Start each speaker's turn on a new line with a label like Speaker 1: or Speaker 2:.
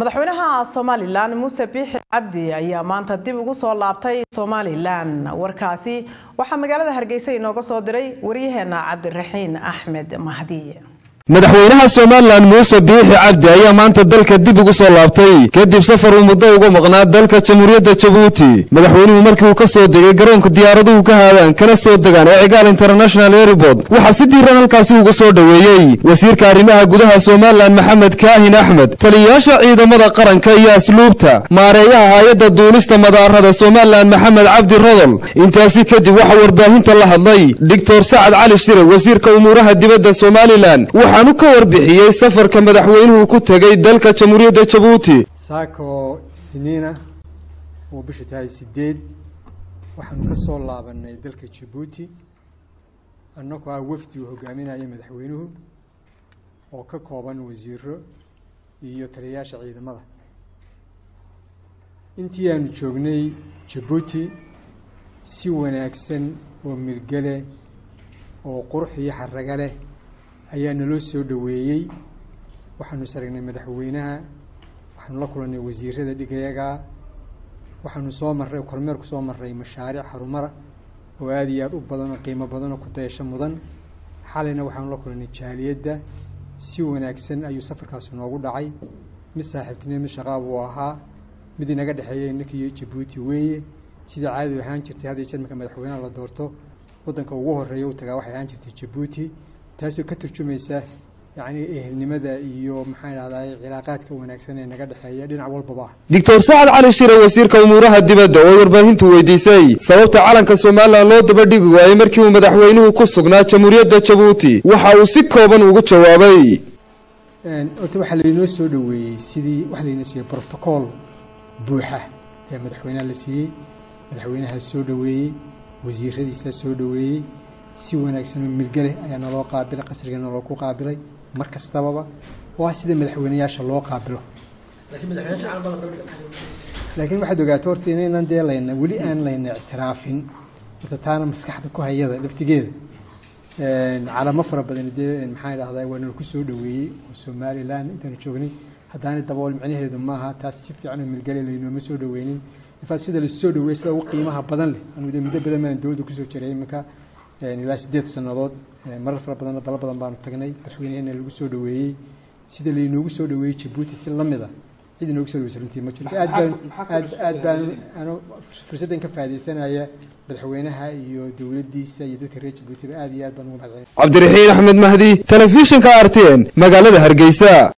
Speaker 1: Madaxweynaha Somaliland Muuse Biixi Cabdi ayaa maanta dib ugu soo laabtay Somaliland. Warkaasi waxaa magaalada Hargeysa inooga soo diray wariyaheena Cabdiraxiin Axmed Mahdi.
Speaker 2: Madaxweynaha Somaliland Muuse Biixi Cabdi ayaa maanta dalka dib ugu soo laabtay kadib safar uu muddo uga maqnaa dalka Jamhuuriyadda Jabuuti. Madaxweynuhu markii uu ka soo degay garoonka diyaaraduhu ka haadaan kana soo degaan ee Cigaal International Airport, waxaa si diiran halkaasi uga soo dhoweeyey wasiirka arrimaha gudaha Somaliland Maxamed Kaahin Axmed, taliyayaasha ciidamada qaranka iyo asluubta, maareeyaha hay-adda duulista madaarada Somaliland Maxamed Cabdi Rodol. Intaasi kadib waxaa warbaahinta la hadlay Doctor Sacad Cali Shire, wasiirka umuuraha dibadda Somaliland, waxaanu ka warbixiyey safarka madaxweynuhu ku tegey dalka Jamhuuriyadda Jabuuti.
Speaker 3: Saakoo Isniina oo bishu tahay 8, waxaanu ka soo laabanay dalka Jabuuti annagoo ah wafdi uu hogaaminaya madaxweynuhu oo ka kooban wasiiro iyo taliyayaasha ciidamada. Intii aanu joognay Jabuuti si wanaagsan oo milgale oo qurux iyo xaraga leh ayaa naloo soo dhoweeyey. Waxaanu is aragnay madaxweynaha, waxaanu la kulannay wasiirada dhigayagaa, waxaanu soo marray kormeer ku soo marray mashaariic harumara oo aada iyo aada u badan oo qiimo badan oo ku dayasho mudan. Xalayna waxaanu la kulannay jaaliyadda. Si wanaagsan ayuu safarkaasi noogu dhacay, mid saaxiibtinimo, mid shaqaa buu ahaa, mid inaga dhexeeya innaka iyo Jabuuti weeye. Sidai caadadu ahaan jirtay, had iyo jeer marka madaxweynaha la doorto waddanka ugu horreeya u tagaa waxay ahaan jirtay Jabuuti, taasoo ka turjumaysa yacni ehelnimada iyo maxaan idhahdaa cilaaqaadka wanaagsan ee naga dhexeeya dhinac walbaba.
Speaker 2: Doctor Sacad Cali Shire, wasiirka umuuraha dibadda, oo warbaahintu weydiisay sababta calanka Somaliland loo daba dhigi waayey markii uu madaxweynuhu ku sugnaa Jamhuuriyadda Jabuuti, waxa uu si kooban ugu jawaabay:
Speaker 3: Horta waxaa laynoo soo dhoweeyey sidii waxaa layna siiyey protocol buuxa ayaa madaxweynaha la siiyey. Madaxweynaha soo dhoweeyey, wasiiradiisaa soo dhoweeyey, si wanaagsan oo milgale ayaa naloo qaabilay, qasriga naloo ku qaabilay mar kastababa waa sida madaxweyneyaasha loo qaabilo. Laakiin waxaad ogaata horta inaynan dee layna weli aan layna ictiraafin, horta taana maskaxda ku hayada laftigeeda. Calamo fara badan dee maxaan idhahdaa waa nala ku soo dhoweeyey oo Somaliland intaanu joognay haddaanay dabool micnaheedu maaha taas. Si fiican oo milgale laynooma soo dhoweynin infaat sida lasu soo dhoweeyey sida ugu qiimaha badan leh. Anu dee muddo badan baan dowladda kusoo jiray iminka, ilaa 8 sannadood, marar fara badanna dalo badan baanu tagnay, madaxweyneheena lagu soo dhoweeyey. Sida laynoogu soo dhoweeyey Jabuuti si lamid a cid inoogu soo dhoweysa runtii ma jirto. Aad baan aad aad baan anu fursaddan ka faaidaysanaya madaxweynaha iyo dowladdiisa iyo dadka reer Jabuutiba aad iyo aad baan ugu mahadcelin.
Speaker 2: Cabdiraxiin Axmed Mahdi, telefishinka RTN, magaalada Hargeysa.